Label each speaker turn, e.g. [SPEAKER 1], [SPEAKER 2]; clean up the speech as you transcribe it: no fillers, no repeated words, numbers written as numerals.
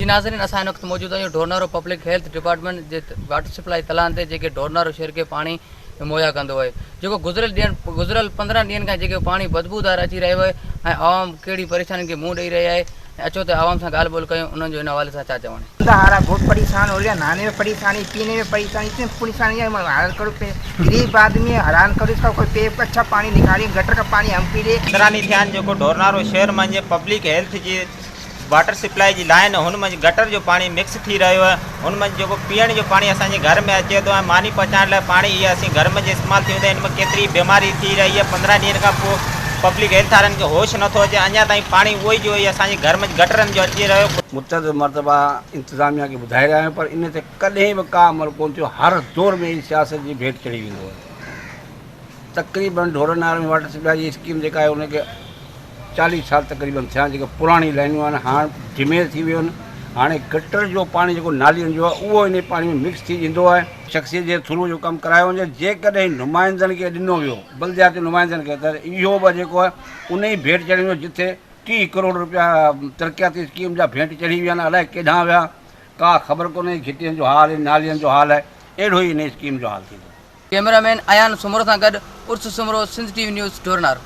[SPEAKER 1] ناظرين اسان هن وقت موجود آهيون ڍورنارو پبلڪ هيلٿ ڊپارٽمينٽ جي واٽر سپلائي تلان تي جيڪي ڍورنارو شهر کي پاڻي مهيا ڪندو آهي جيڪو گذريل ڏينهن گذريل 15 ڏينهن کان جيڪي پاڻي بدبودار اچي رهيو آهي ۽ عوام ڪهڙي پريشانين کي منهن ڏئي رهي آهي ۽ اچو ته عوام سان ڳالهه ٻولهه ڪيون انهن جو ان حوالي سان ڇا چوڻ آهي.
[SPEAKER 2] بندا هارا بهت پريشان هو رهيا نهاني ۾ پريشاني پيني ۾ پريشاني اتني پريشاني هي حران ڪرو پي غريب آدمي هي حران ڪرو اس ڪا ڪوئي پي اڇا پاڻي نڪالي گٽر ڪا پاڻي هم پي رهي.
[SPEAKER 3] 15 ڏينهن ٿيا آهن جيڪو ڍورنارو شهر منجهه پبلڪ هيلٿ جي واٽر سپلائي جي لائين هن منجهه گٽر جو پاڻي مڪس ٿي رهيو آهي هن منجهه جيڪو پيئڻ جو پاڻي اسان جي گهر ۾ اچي ٿو ۽ ماني پچائڻ لاء پاڻي اهي اسين گهر منجهه استعمال ٿيون ٿا ان ۾ ڪيتري بيماري ٿي رهي آهي 15 ڏينهن کان پوء پبلڪ هيلٿ وارن کي هوش نٿو اچي اڃا تائين پاڻي اهو ئي جو ئي اسان جي گهر منجهه گٽرن جو اچي رهيو.
[SPEAKER 4] متعدد مرتبا انتظاميا کي ٻڌائي رهيا آهيون پر ان تي ڪڏهن به ڪا عمل ڪونه ٿيو هر دور ۾ ئي سياست جي ڀيٽ چڙهي ويندو آهي تقريبن ڍورن نار ۾ واٽر سپلائي جي اسڪيم جيڪا آهي ان کي 40 سال تقريبن ٿيا آهن جيڪا پراڻي لائنون آهن هاڻ ڊميج ٿي ويون آهن هاڻي گٽر جو پاڻي جيڪو نالين جو آهي اهو انهي پاڻي ۾ مڪس ٿي ايندو آهي. شخصيت جي ٿرو جو ڪم ڪرايو وڃي جيڪڏهن نمائندن کي ڏنو ويو بلدياتي نمائندن کي ته اهو به جيڪو آهي انهي ڀيٽ چڙهي ويندو جتي 30 ڪروڙ روپيا ترقياتي اسڪيم جا ڀيٽ چڙهي ويا آهن الائي ڪيڏانهن ويا ڪا خبر ڪونهي گهٽين جو حال نالين جو حال آهي اهڙو ئي انهي اسڪيم جو حال ٿيندو.
[SPEAKER 1] ڪئميرا مين ايان سومرو سان گڏ Urs Soomro Sindh T V news Dhornaro.